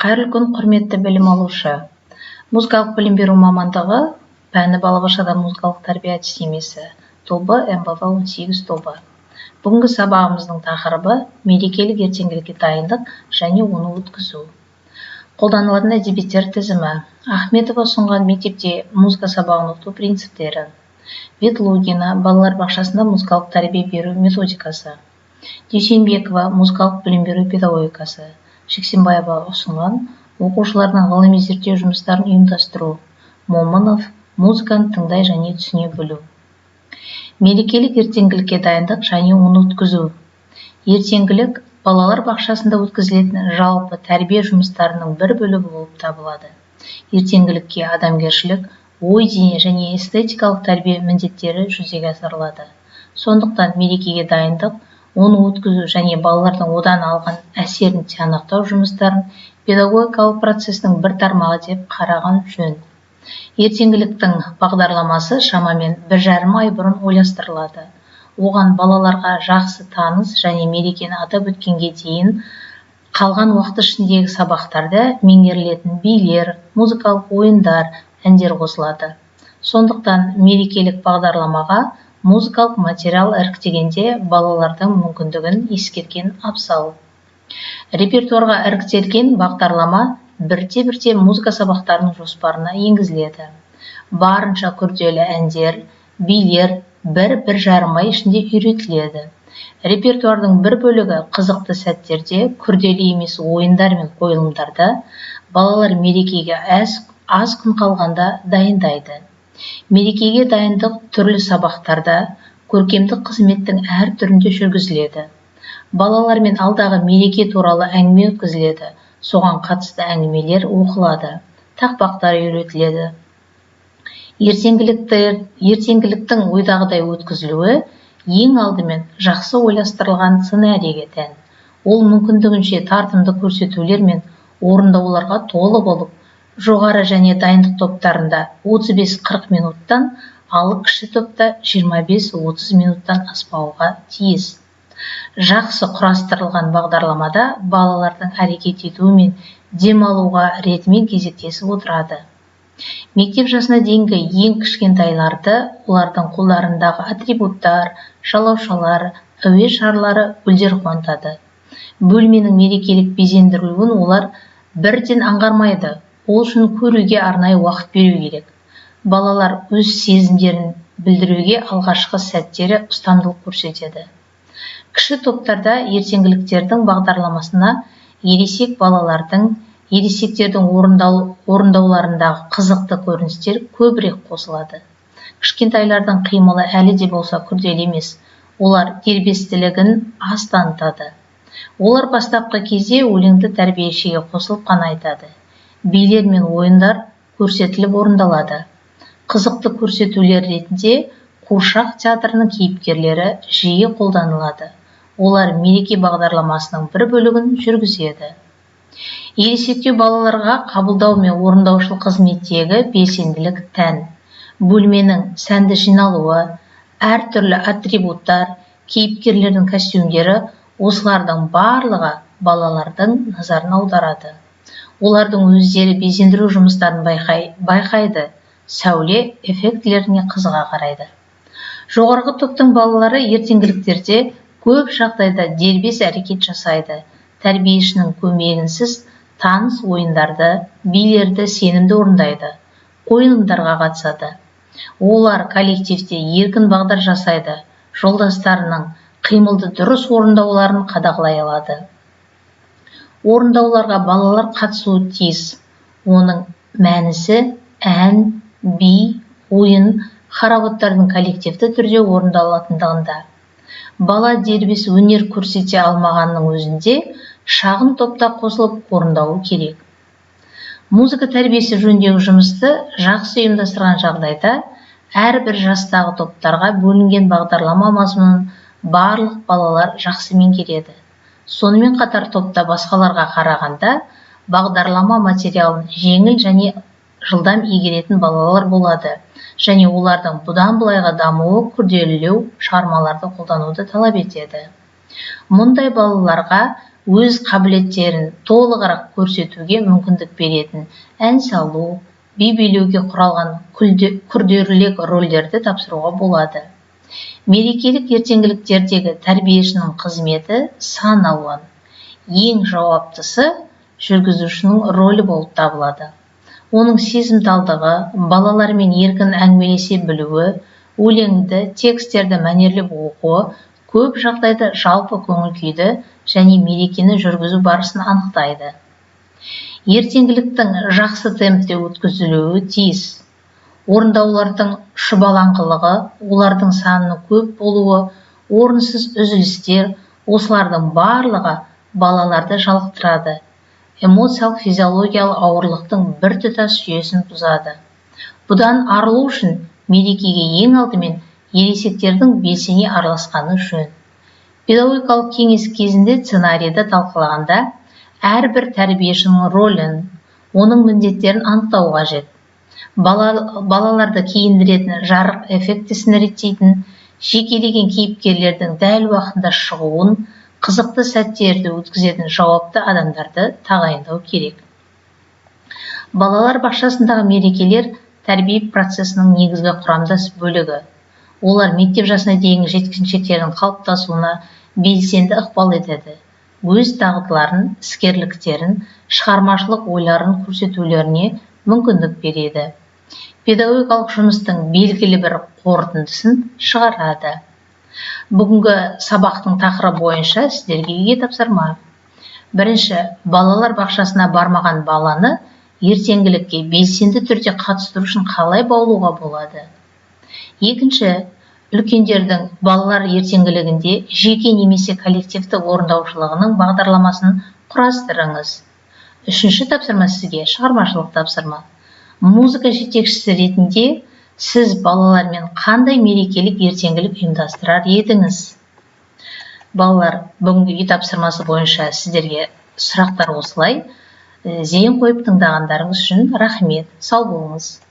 Қайырлы күн, құрметті білім алушы! Музыкалық білім беру мамандығы пәні, балабақшада музыкалық тәрбие әдістемесі тобы, МБВ 18 тобы. Бүгінгі сабағымыздың тақырыбы: мерекелік ертеңгілікке дайындық және оны өткізу. Қолданылатын әдебиеттер тізімі: Ахметова ұсынған «Мектепте музыка сабағын оқыту принциптері», Ветлугина «Балалар бақшасында музыкалық тәрбие беру методикасы», Дүйсенбекова «Музыкалық білім беру педагогикасы», Жексенбаева ұсынған «Оқушылардың ғылыми зерттеу жұмыстарын ұйымдастыру», Момынов «Музыканы тыңдай және түсіне білу». Мерекелік ертеңгілікке дайындық және оны өткізу. Ертеңгілік балалар бақшасында өткізілетін жалпы тәрбие жұмыстарының бір бөлігі болып табылады. Ертеңгілікке адамгершілік, ой, дене және эстетикалық тәрбие міндеттері жүзеге асырылады. Сондықтан мерекеге дайындық, оны өткізу және балалардың одан алған әсерін тиянақтау жұмыстарын педагогикалық процестің бір тармағы деп қараған жөн. Ертеңгіліктің бағдарламасы шамамен 1,5 ай бұрын ойластырылады. Оған балаларға жақсы таныс және мерекені атап өткенге дейін қалған уақыт ішіндегі сабақтарда меңгерілетін билер, музыкалық ойындар, әндер қосылады. Сондықтан мерекелік бағдарламаға музыкалық материал іріктегенде балалардың мүмкіндігін ескерген абзал. Репертуарға іріктелген бағдарлама бірте-бірте музыка сабақтарының жоспарына енгізіледі. Барынша күрделі әндер, билер 1-1,5 ай ішінде үйретіледі. Репертуардың бір бөлігі қызықты сәттерде, күрделі емес ойындар мен қойылымдарда балалар мерекеге аз күн қалғанда дайындайды. Мерекеге дайындық түрлі сабақтарда, көркемдік қызметтің әр түрінде жүргізіледі. Балалармен алдағы мереке туралы әңгіме өткізіледі, соған қатысты әңгімелер оқылады, тақпақтар үйретіледі. Ертеңгіліктің ойдағыдай өткізілуі ең алдымен жақсы ойластырылған сценарийге тән. Ол мүмкіндігінше тартымды көрсетулер мен орындауларға толы болып, жоғары және дайындық топтарында 35-40 минуттан, ал кіші топта 25-30 минуттан аспауға тиіс. Жақсы құрастырылған бағдарламада балалардың әрекет етуі мен дем алуға ретімен кезектесіп отырады. Мектеп жасына дейінгі ең кішкентайларды олардың қолдарындағы атрибуттар, жалаушалар, әуе шарлары, гүлдер қуантады. Бөлменің мерекелік безендірілуін олар бірден аңғармайды. Ол үшін көруге арнайы уақыт беру керек. Балалар өз сезімдерін білдіруге алғашқы сәттері ұстамдылық көрсетеді. Кіші топтарда ертеңгіліктердің бағдарламасына ересек балалардың, ересектердің орындауларындағы қызықты көріністер көбірек қосылады. Кішкентайлардың қимылы әлі де болса күрделі емес, олар дербестілігін аз танытады. Олар бастапқы кезде өлеңді тәрбиешіге қосылып қана айтады. Билер мен ойындар көрсетіліп орындалады. Қызықты көрсетулер ретінде қуыршақ театрының кейіпкерлері жиі қолданылады. Олар мереке бағдарламасының бір бөлігін жүргізеді. Ересектеу балаларға қабылдау мен орындаушылық қызметтегі белсенділік тән. Бөлменің сәнді жиналуы, әртүрлі атрибуттар, кейіпкерлердің костюмдері – осылардың барлығы балалардың назарын аударады. Олардың өздері безендіру жұмыстарын байқайды, сәуле эффектілеріне қызыға қарайды. Жоғарғы топтың балалары ертеңгіліктерде көп жағдайда дербес әрекет жасайды, тәрбиешінің көмегінсіз таныс ойындарды, билерді сенімді орындайды, қойылымдарға қатысады. Олар коллективте еркін бағдар жасайды, жолдастарының қимылды дұрыс орындауларын қадағалай алады. Орындауларға балалар қатысуы тиіс. Оның мәнісі ән, би, ойын, хороводтардың коллективті түрде орындалатындығында. Бала дербес өнер көрсете алмағанның өзінде шағын топта қосылып орындауы керек. Музыка тәрбиесі жөніндегі жұмысты жақсы ұйымдастырған жағдайда әрбір жастағы топтарға бөлінген бағдарлама мазмұнын барлық балалар жақсы меңгереді. Сонымен қатар топта басқаларға қарағанда бағдарлама материалын жеңіл және жылдам игеретін балалар болады және олардың бұдан былайғы дамуы күрделілеу шығармаларды қолдануды талап етеді. Мұндай балаларға Өз қабілеттерін толығырақ көрсетуге мүмкіндік беретін ән салу, би билеуге құралған күрделірек рөлдерді тапсыруға болады. Мерекелік ертеңгіліктердегі тәрбиешінің қызметі сан алуан. Ең жауаптысы жүргізушінің рөлі болып табылады. Оның сезімталдығы, балалармен еркін әңгімелесе білуі, өлеңді, тексттерді мәнерлеп оқуы көп жағдайда жалпы көңіл-күйді және мерекені жүргізу барысын анықтайды. Ертеңгіліктің жақсы темпте өткізілуі тиіс. Орындаулардың шұбалаңқылығы, олардың санының көп болуы, орынсыз үзілістер – осылардың барлығы балаларды жалықтырады, эмоциялық, физиологиялық ауырлықтың біртұтас жүйесін бұзады. Бұдан арылу үшін мерекеге ең алдымен ересектердің белсене араласқаны жөн. Педагогикалық кеңес кезінде сценарийді талқылағанда, әрбір тәрбиешінің рөлін, оның міндеттерін анықтау қажет. Балаларды киіндіретін, жарық эффектісін реттейтін, жекелеген кейіпкерлердің дәл уақытында шығуын, қызықты сәттерді өткізетін жауапты адамдарды тағайындау керек. Балалар бақшасындағы мерекелер – тәрбие процесінің негізгі құрамдас бөлігі. Олар мектеп жасына дейінгі жеткіншектердің қалыптасуына белсенді ықпал етеді, өз дағдыларын, іскерліктерін, шығармашылық ойларын көрсетулеріне мүмкіндік береді, педагогикалық жұмыстың белгілі бір қорытындысын шығарады. Бүгінгі сабақтың тақырыбы бойынша сіздерге үйге тапсырма. Бірінші: балалар бақшасына бармаған баланы ертеңгілікке белсенді түрде қатыстыру үшін қалай баулуға болады? Екінші: үлкендердің балалар ертеңгілігінде жеке немесе коллективтік орындаушылығының бағдарламасын құрастырыңыз. Үшінші тапсырма сізге шығармашылық тапсырма. Музыка жетекшісі ретінде сіз балалармен қандай мерекелік ертеңгілік ұйымдастырар едіңіз? Балалар, бүгінгі үй тапсырмасы бойынша сіздерге сұрақтар осылай. Зейін қойып тыңдағандарыңыз үшін рахмет, сау болыңыз.